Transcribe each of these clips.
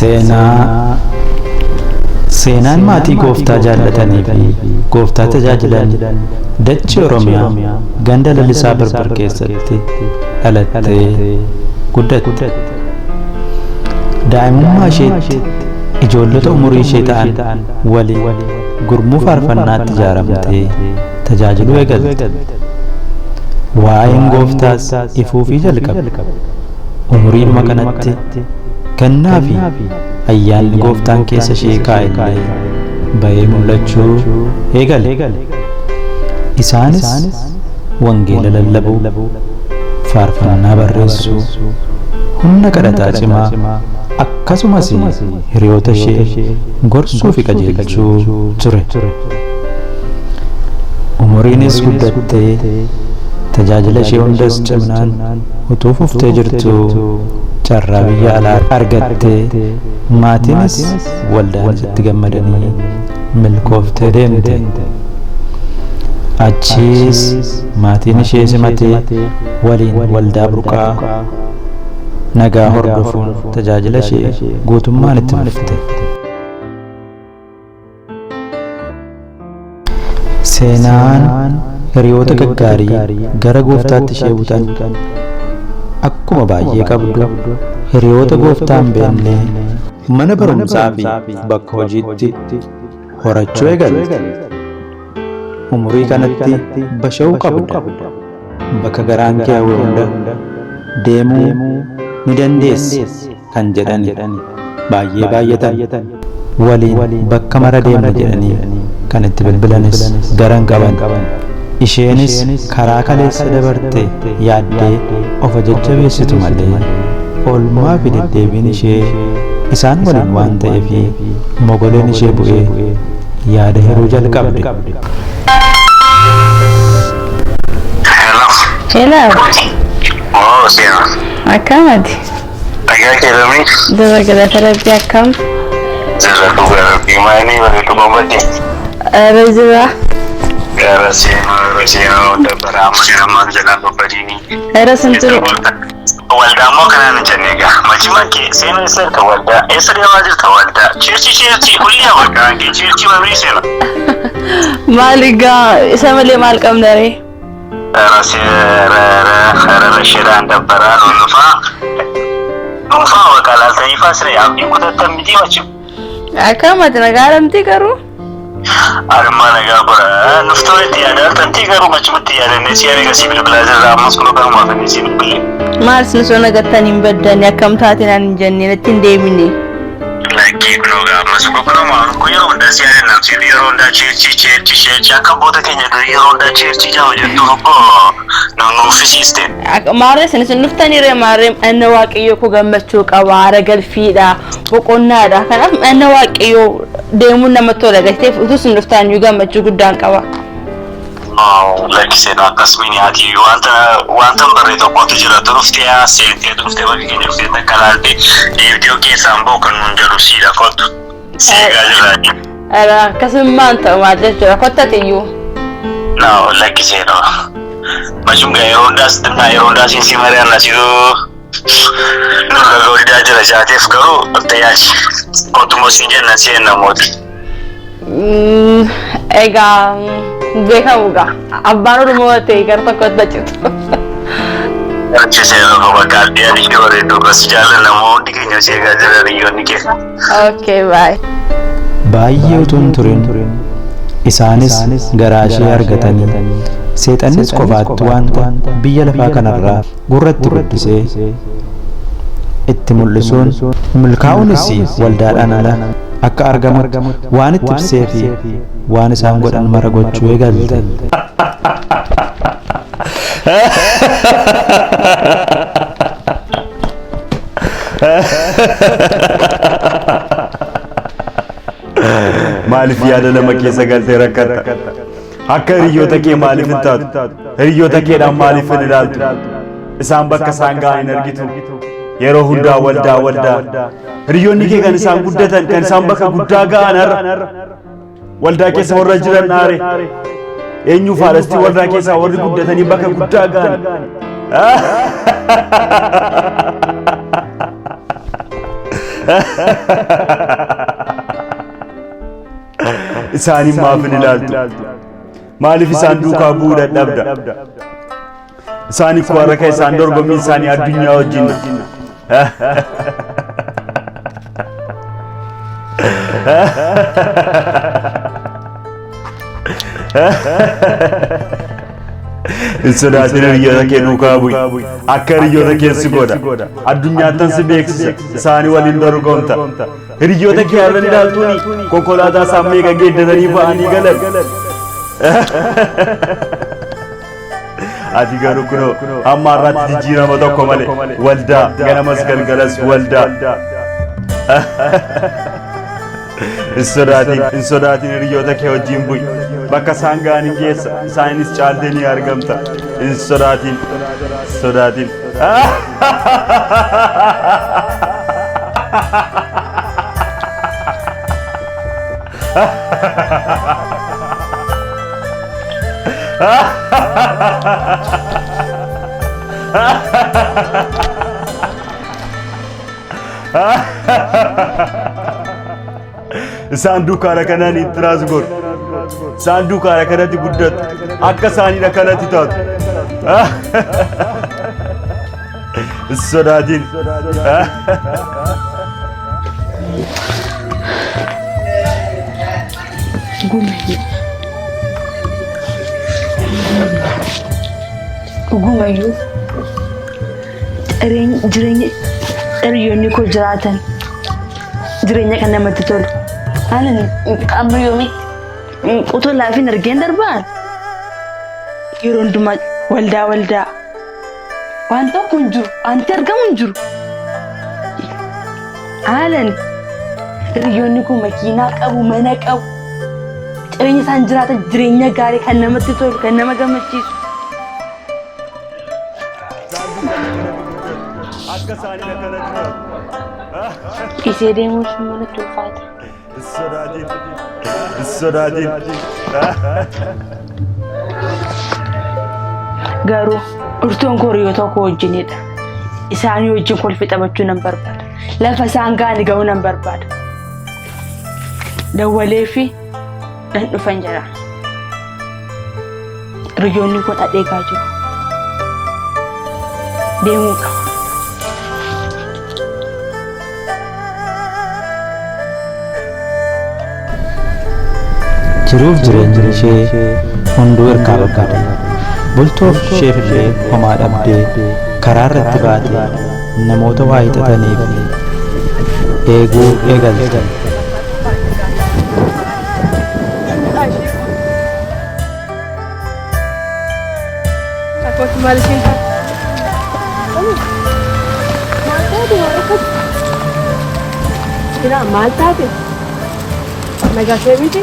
Seenaa. Seenaan maatii Gooftaa jaallatanii fi Gooftaa tajaajilan dachee Oromiyaa ganda Lalisaa Birbir keessatti dhalattee guddatte. Daa'imummaa isheetti ijoollota umurii ishee ta'an waliin gurmuu faarfannaatti ijaaramtee tajaajiluu eegalte. Waa'een Gooftaas ifuufii jalqabe. Umuriidhuma kanatti kennaa fi ayyaanni Gooftaan keessa ishee kaa'e illee ba'ee mul'achuu eegale. Isaanis wangeela lallabuu, faarfannaa barreessuu, humna kadhataa cimaa, akkasumas hiriyoota ishee gorsuu fi qajeelchuu ture. Umuriinis guddattee tajaajila ishee hundas cimnaan utuu fuftee jirtuu carraa biyya alaa argattee, maatiinis waldaanis itti gammadanii milkooftee deemte. Achiis maatiin ishee simatee waliin waldaa Burqaa Nagaa hordofuun tajaajila ishee guutummaan itti fufte. Seenaan hiriyoota gaggaarii gara Gooftaatti ishee butan akkuma baay'ee qabdu, hiriyoota Gooftaa hin beekne mana barumsaa fi bakka hojiitti horachuu eegalte. Umurii kanatti basha'uu qabda. Bakka garaan kee hawwe hunda deemuu ni dandeessa kan jedhani baay'ee baay'atan. Waliin bakka mara deemna jedhanii kan itti bilbilanis gara hin qaban. Isheenis karaa kaleessa dabarte yaaddee of jajjabeessitu malee, oolmaa fi deddeebiin ishee isaan waliin waan ta'eef mogoleen ishee bu'ee yaada hiruu jalqabde. Hello. Hello. Oh, Seenaa. Akkam ati? Nagaa keelamii. Dura galata Rabbii, akkam? Jira, dhugaa Rabbii, maayinii bareedu gombadde. Irra jira. Gara seenaa, irra seenaa dabbara amma ammaan jalaan babbadiini. Irra sin jiru. Waldaa immoo kanaan hin jenne egaa. Machimaan kee seenaa eessa jirta waldaa? Eessa deemaa jirta waldaa? Church, church, guyyaa bakka kee church mamii seena. Maal egaa, isa malee maal qabna ree? Rara shiraan dabbaraa dhuunfaa. Dhuunfaa bakka laaltanii faasire abdii kutattan miti machi. Akkam ati, nagaa dhamti garuu? Armaa nagaa bara nuftoo itti yaadaa tantii garuu machumatti yaadannee si'a meeqa si bilbilaa jirra, ammas kun kanumaaf inni si bilbilee. Maal isin osoo nagattanii hin baddanii, akkam taate naan hin jenne, natti hin deemine. Lakkii, kunoo gaa ammas kunoo maal kun yeroo hundaa si yaadannaa si yeroo hundaa church, church, church akka abboota keenya durii yeroo hundaa church jaama jettu tokko nu nuffisiiste. Maarree isin dhuftanii ree? Maarree manna Waaqayyoo koo gammachuu qaba, haara galfiidha, boqonnaadha. Kanaaf manna Waaqayyoo deemuun namatti tola gateef utuu isin dhuftaan iyyuu gammachuu guddaan qaba. Lakkiseen akkasumas ati wanta hin barree tokkotu jira, dhuftee seentee dhuftee bakka keenya dhuftee takka laaltee deebitee keessaan ba'u kan nuun jedhu siidha, kottu. Seegaa jirra. Akkasumaan ta'u maal jechuudha, kottati iyyuu. No, lakkiseen Machum gaa yeroo hundaas yeroo hundaas si mari'anna, situu nurra guddaa jira jaateef garuu tayaati. Kottu siin jenna seen namoota. Egaa beekamu gaa abbaan Oromoo ta'e gara tokkotti achitu. Lakkiseen tokko bakka adii adii bareedu gosi jaalala namoonni keenya seegaa jira biyyoonni keenya. Okay, bye. Baay'ee utuu hin turin isaanis garaa ishee argatanii, seexannis qofaatti wanta biyya lafaa kanarraa gurratti guddisee itti mul'isuun, milkaa'uunis waldaadhaan ala akka argamutti waan itti ibsee fi waan isaan godhan mara gochuu eegalte. Maaliif yaada nama keessa galtee rakkatta? Akka hiriyoota kee maaliif hin taatu? Hiriyoota keedhaan maaliif hin ilaaltu? Isaan bakka isaan ga'an hin argitu. Yeroo hundaa waldaa, waldaa. Hiriyoonni kee kan isaan guddatan, kan isaan bakka guddaa ga'an har'a. Waldaa keessa warra jiran dhaare. Eenyu faadhasti waldaa keessaa warri guddatanii bakka guddaa ga'an? Isaaniin maaf hin ilaaltu? Maaliif isaan duukaa bu'uu dadhabda? Isaan ikkoo harka isaan dorgommii isaanii addunyaa wajjin. Hin sodaatin hiriyoota kee duukaa bu'i. Akka hiriyoota kee si godha. Addunyaattan si beeksisa. Isaanii waliin dorgomta. Hiriyoota kee har'a ni ilaaltuuni konkolaataa isaan meeqa geeddaranii ba'anii galan. Ati garuu kunoo hamma har'aatti jijjiirama tokko malee waldaa ganamas galgalas waldaa. Hin sodaatin, hin sodaatin hiriyoota kee wajjin bu'i. Bakka isaan ga'an hin geessa, isaanis caaltee ni argamta. Hin sodaatin, hin sodaatin. Isaan dukaana kanaan ittiraas godhu. Isaan dukaana kanatti guddatu. Akka isaaniidha kanatti taatu. Hin sodaatin. Dhugumayyuu jireenya hiriyoonni koo jiraatan jireenya kan namatti tolu. Ani amma yoomitti utuu laafin argeen darbaan yeroo hundumaa waldaa waldaa waan tokko hin jiru wanti argamu hin jiru. Haalan hiriyoonni koo makiinaa qabu mana qabu jireenya isaan jiraatan jireenya gaarii kan namatti tolu kan nama gammachiisu. Akka isaaniidha kanatti taatu. Dhiisee deemuun sun natti ulfaata. Hin sodaatin. Hin sodaatin. Garuu urtoon koo hiriyoota koo wajjinidha. Isaanii wajjin kolfi taphachuu nan barbaada. Lafa isaan ga'an ga'uu nan barbaada. Dawwalee fi nan dhufan jedha. Hiriyoonni koo dhadheegaa jiru. Deemuu qaba. Jiruuf jireenyi ishee hunduu hirkaa barbaada. Bultoof isheef illee homaa dhabdee karaa irratti baatee namoota waa hiixataniif eeguu eegalte. Akkootti maal isheen taate? Maal taate maal akkatti? Jira maal taate? Nagaa kee miti?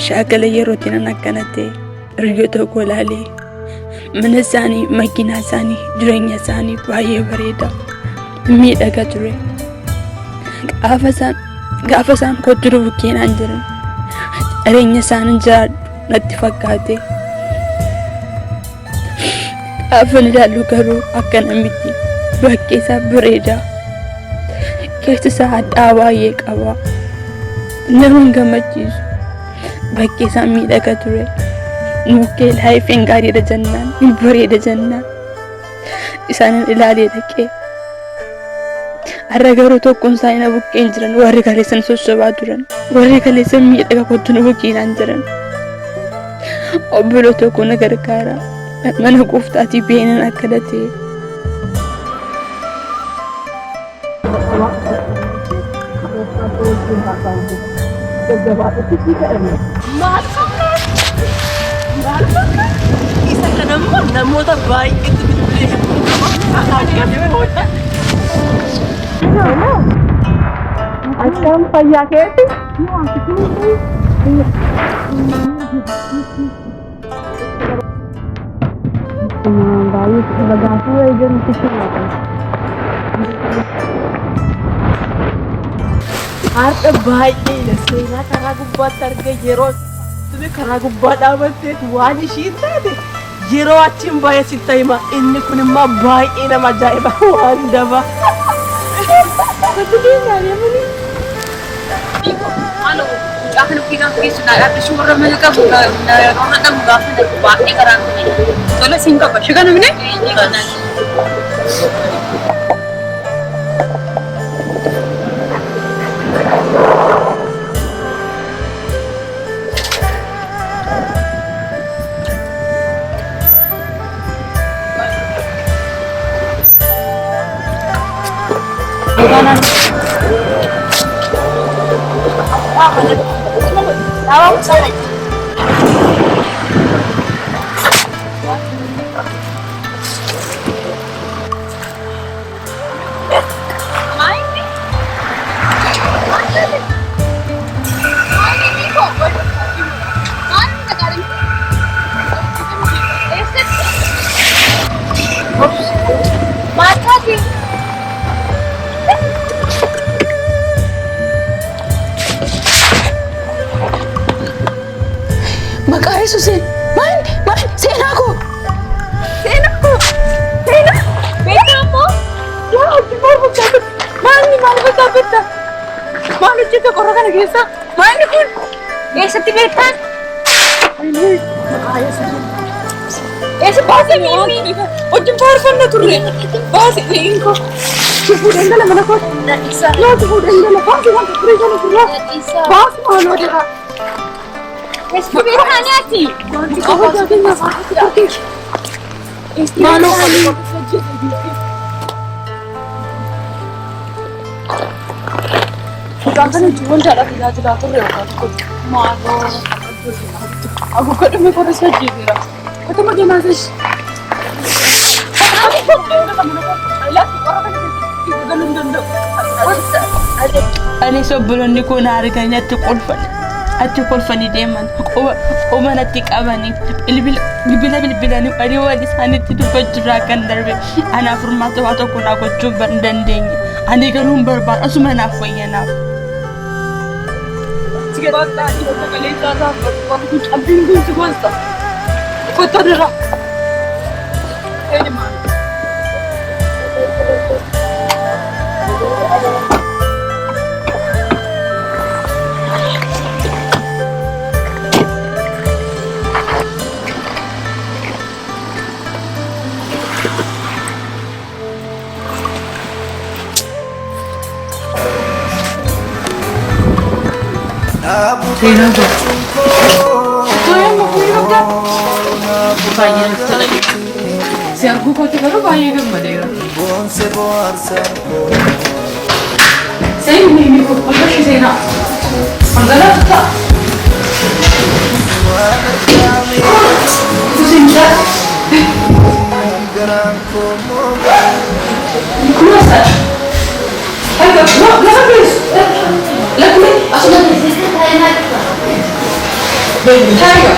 Shaakala yerootti nan akkana ta'e hiriyoota koo ilaalee mana isaanii, makiinaa isaanii, jireenya isaanii baay'ee bareeda miidhaga ture. Gaafa isaan gaafa isaan kootti dhufu bukkeenaan jiran jireenya isaanii jiraadhu natti fakkaate. Gaafan ilaalu garuu akkana miti. Bakki isaa bareeda. Keessi isaa hadhaa baay'ee qaba. Nama hin gammachiisu. Bakki isaa miidhaga ture. Bukkee laayifiin gaariidha jennaan, hin bareeda jennaan. Isaanin ilaalee dhaqee. Har'a garuu tokkoon isaanii na bukkeen jiran warri kaleessan sossobaa turan. Warri kaleessan miidhaga kottu nu bukkeenaan jiran. Obboloota koo na gargaara. Mana gooftaatii beenan akkana ta'e. Maal fakkaata? Maal fakkaata? Isa kana immoo namoota baay'eetu bilbilee himuu qaba. Akkam fayyaa keeti? Baay'ee gaafii wayii jiru sitti himata. Har'a baay'ee seenaa karaa gubbaatti arge yeroo tuni karaa gubbaa dhaabattee waan ishiin taate yeroo achiin baay'ee sitti hima inni kun immoo baay'ee nama ajaa'iba waan daba. Eessatti deemaa deemanii? Maaloo mucaa kana ofii gaafa geessu naa dhaabbisuu warra mana qabu warra qabu gaafa darbu baay'ee garaan kun. Tola siin qaba. Shiga namni? Maqaa Yesuusiin maal maal seenaa koo seenaa koo seenaa beekaa immoo Yaa hojii maal fakkaata? Maalni maal fakkaata? Maal hojjeta qorra kana keessa? Maalni kun? Eessatti beektaan? Maqaa Yesuusiin. Eessa baasee mi'i? Wajjin faarfanna turre. Baasee mi'i koo. Tufuu dangala mana koo. Yaa tufuu dangala baasee wanta turee kana turraa. Baasee maaloo jira. Eessatti beektaan ati? Wanti qofa keenya baasee. Maaloo Mucaan kana wajjin waldaadhaaf tajaajilaa turre waggaa tokkotti. Maaloo haguuggadhume qorra ajjeeseera. Kotuma keenyaa seeshi. Anis obboloonni koo na arganii achi kolfan. Achi kolfanii deeman. Quba natti qabanii bilbila bilbilanii walii walii isaaniitti dubbachurraa kan darbe anaaf furmaata waa tokko naa gochuu hin dandeenye. Ani garuu hin barbaadu asuma naaf wayyanaaf. Baay'ee natti tola. Si arguu kootti garuu baay'ee gammadeera. Seenni ni qophaa'e seenaa. Magaalaa tuttaa. Tusinta. Kunuunsa. Hayda, lafa geessu. Lakkumi asuma Hayda.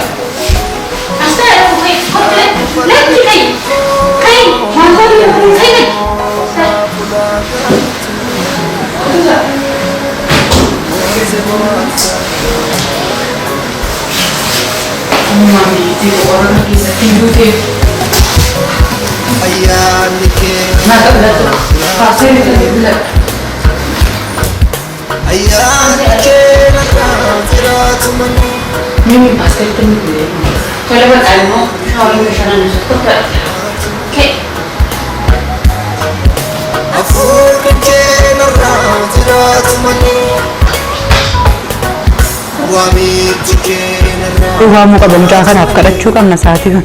Dhugaamuu qaba mucaa kanaaf kadhachuu qabna sa'aatii kana.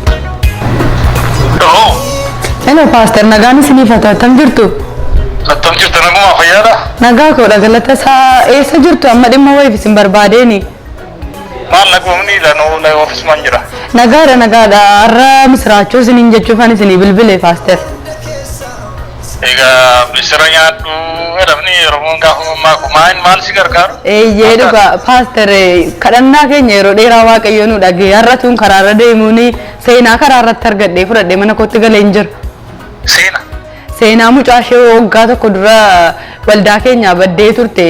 Hello paaster nagaan isiniif haa ta'u attam jirtu? Attam jirtu nagumaa fayyaadha? Nagaa koodha galata isaa eessa jirtu amma dhimma wayiif isin barbaadeeni? Maal nagumni lanuu na oofisumaan jira. Nagaadha nagaadha har'a misiraachuu isiniin jechuufan isinii bilbile paaster. Egaa misira nyaadhu jedhamni Oromoon gaafa mammaaku maal maal si gargaaru? Eeyyee dhugaa paaster kadhannaa keenya yeroo dheeraa waaqayyo nu dhagee har'a tun karaarra deemuuni seenaa karaarratti argadhee fudhadhee mana kootti galee hin jiru. Seena. Seenaa mucaa ishee waggaa tokko dura waldaa keenyaa baddee turte.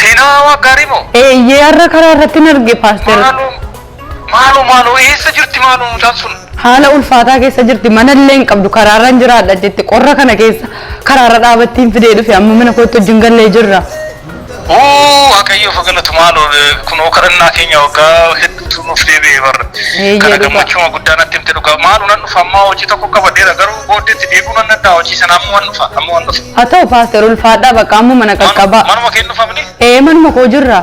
Seenaa waan gaarii moo? Eeyyee har'a karaa irratti hin arge paaster. Maaloo maaloo maaloo eessa jirti maaloo mucaan sun? Haala ulfaataa keessa jirti manallee hin qabdu karaarra hin jiraadha jetti qorra kana keessa karaarra dhaabattiin fidee dhufe amma mana kootti wajjin gallee jirra. Oo Waaqayyoof galatu maaloo kunoo kadhannaa keenya waggaa hedduutu nuuf deebi'e barra. Eeyyee Kana dhugaa. gammachuma guddaa natti himte dhugaa maaloo nan dhufa ammaa hojii tokko qabadheera garuu booddeetti deebi'uu nan danda'a hojii sana ammoo nan dhufa ammoo nan dhufa. Haa ta'u paaster ulfaadhaa bakka amma mana qaqqabaa. Manuma kee hin dhufamni? Ee manuma koo jirra.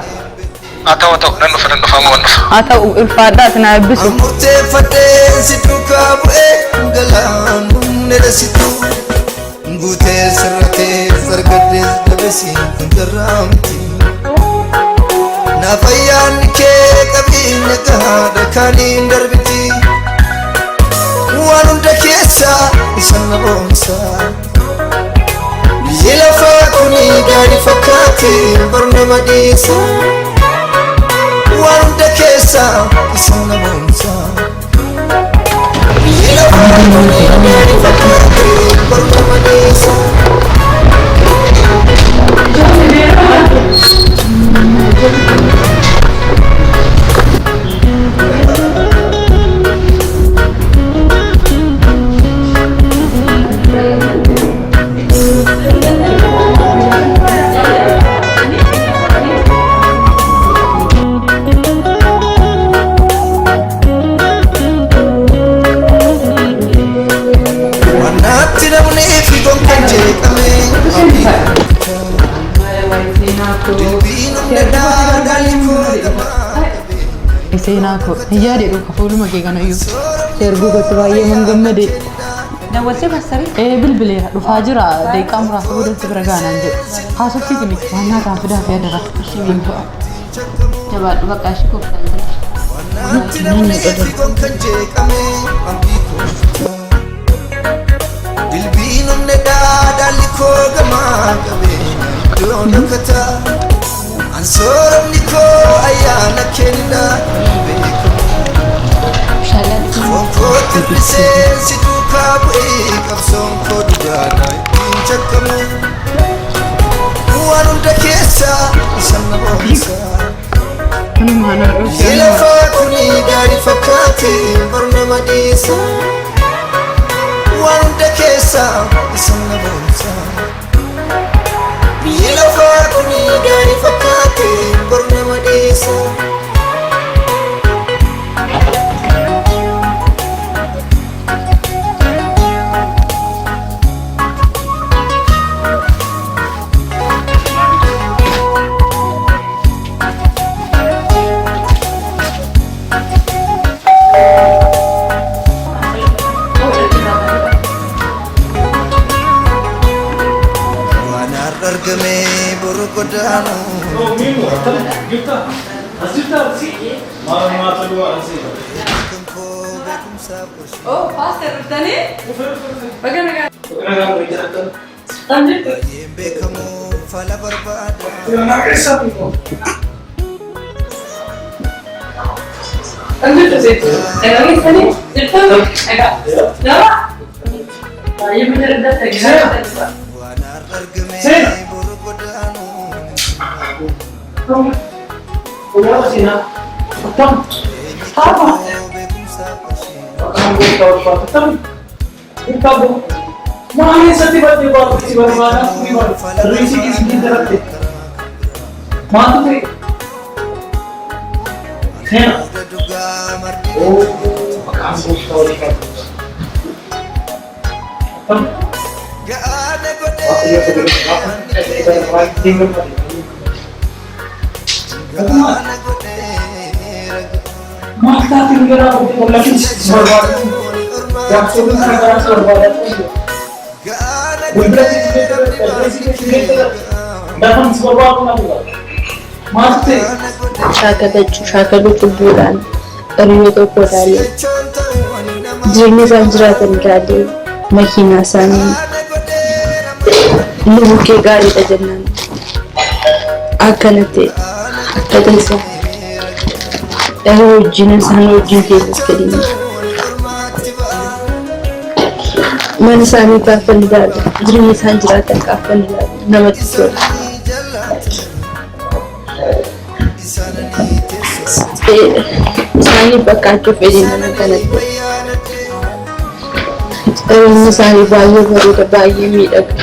Haa ta'u haa ta'u nan dhufa nan dhufa ammoo nan dhufa. Haa ta'u ulfaadhaa isin haa eebbisu. Murteeffadhee si duukaa bu'ee galaanumne dhasitu guutee sirratee sargaddees dabesi kun jarraamti. Naaf ayyaanni kee qabeenya gahaadha kaaniin darbiti. Waan hunda keessaa isa na boonsa. Biyyi lafaa kuni gaarii fakkaate bar nama dhiisa. Waan hunda keessaa isa na boonsa. Biyyi lafaa kuni gaarii fakkaate bar nama dhiisa. Wannaatti namni fi gonkan jeeqame. Dilbiin humna daadhaan koo gamaa. Seenaa koo hin yaade dhuka fuuluma kee kana iyyuu. Erguu kootti baay'ee man gammade. Dawwaltee paasterii? Ee bilbileera dhufaa jira daqiiqaa muraasa booda si bira gaanaan jedhu. Haasofsiisi miti waan nyaataan fidaa fi adara. Jabaadhu bakka ishee gooftaan jira. Wannaatti namni fi gonkan jeeqame. Ambii koo Dilbiin humna daadhaan koo gamaa qabeenya iddoo dhokata. Ansooramni koo ayyaana kenna beekamu. Foon koo tirrisee si duukaa bu'ee qabsoon koo dhugaadha ittiin shakkamu. Waan hunda keessaa isa na boonsa. Kanumaan har'uuf Biyyi lafaa kuni gaarii fakkaate bar nama dhiisa. Waan hunda keessaa isa na boonsa. Biyyi lafaa kuni gaarii fakkaate bar nama dhiisa. Waan har'a argame boru godaanu. Kan koo beekumsaaf gorsa. Oh paaster dhuftanii? Baga nagaa. Baay'een beekamu fala barbaada. Waan har'a argame boru godaanu. Eenyu kan koo beekumsaaf gorsa. Fuula dhugaa marti ga'aana godhee ga'aana godhee ga'aana godhee Shaakalachuu shaakaluu cubbuudhaan hiriyyoo tokko ilaalee jireenya isaan jiraatan ilaalee makiinaa isaanii lubbuu kee gaariidha jennaan akkana ta'e akka tasaa yeroo wajjin isaan wajjin deemuuf fedhii mana isaanii gaafa ni ilaalu jireenya isaan jiraatan gaafa ni ilaalu namatti tola. Isaanii bakka achuuf fedhii nama kanatti. Jireenyi isaanii baay'ee bareeda, baay'ee miidhaga.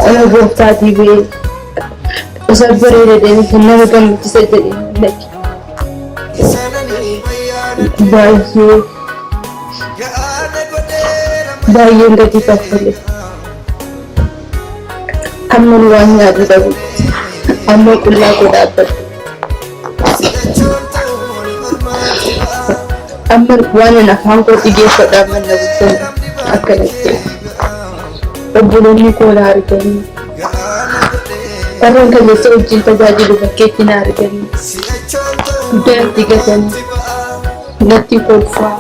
Ana gooftaatii ba'ee isa bareeda deeme kan nama gammachiisa jedhee naqe. Baay'ee baay'een gatii kaffale. Amma nu waan nyaatu dhabu. Amma qullaa koo dhaabbadhu. Amma waan ani afaan kootti geeffadhu amma na bulchan akkanatti. Obboloonni koo na arganii. Warreen kaleessa wajjin tajaajilu bakkeetti na arganii. Guddaa natti gatanii. Natti kolfaa.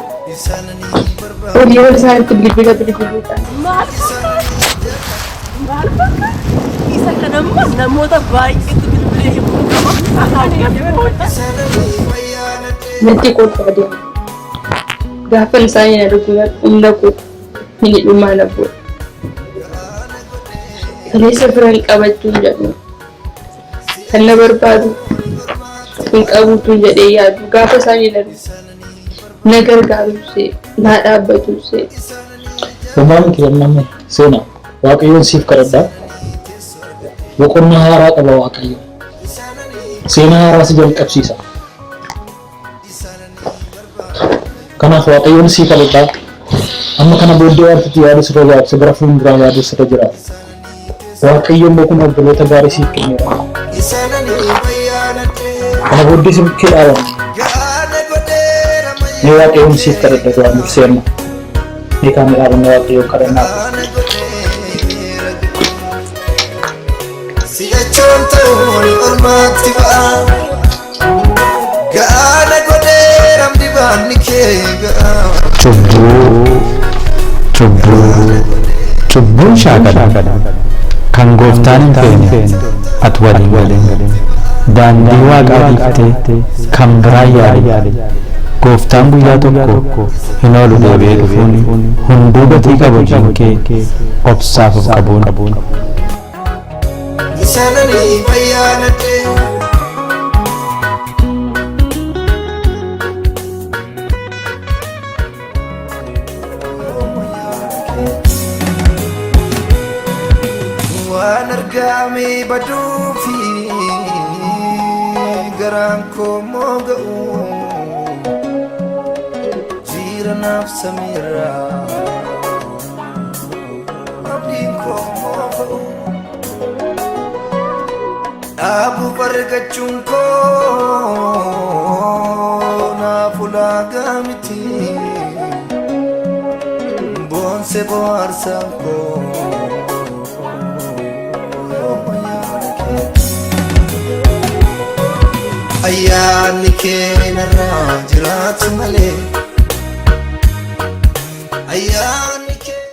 Olii ol isaanitti bilbila bilbiluudhaan. Maal fakkaata? Maal fakkaata? Isa kana immoo namoota baay'eetu bilbilee himuu qaba. Natti kolfaa deemu. Gaafan isaanii na dhuguman humna koo hin hidhumaa na bu'e. Kaleessa biran qabachuun jedhu kan na barbaadu hin qabuutuun jedhee yaadu gaafa isaanii na na gargaarusee naa dhaabbatusee. Homaa miti namni seenaa Waaqayyoon siif kadhadha. Boqonnaa haaraa qaba Waaqayyo. Seenaa haaraa si jalqabsiisa. Kanaaf Waaqayyoon sii kadhadha. Amma kana booddee wanti itti yaadu sirra jiraatu gara fuulduraa yaadu sirra jiraatu. Waaqayyo immoo kun obboloota gaarii siif kenneera. Kana booddee si bukkee dhaabanna. Mee Waaqayyoon siif kadhadha duraan dursee amma. Mee kaamee dhaabanna Waaqayyoon kadhannaa. Si'achoon ta'uun ormaatti ba'a. Ga'aana godheera dibaanni kee ga'a. Cubbuu, cubbuu, cubbuun shaakala kan gooftaan hin feene at waliin galin. Daandii waaqaa dhiiftee kan biraa yaali. Gooftaan guyyaa tokko hin oolu deebi'ee dhufuun hunduu gatii qabu hojiin kee obsaaf of qabuun. Isaanani bayyaanadhe. Waan argame baduufi garaan koo mooga'u jira naaf samiirra abdiin koo moofa'u dhaabuuf argachuun koo naaf ulaagaa miti boonse bohaarsaan koo. Ayyaanni kee narraa jiraatu malee. Ayyaanni.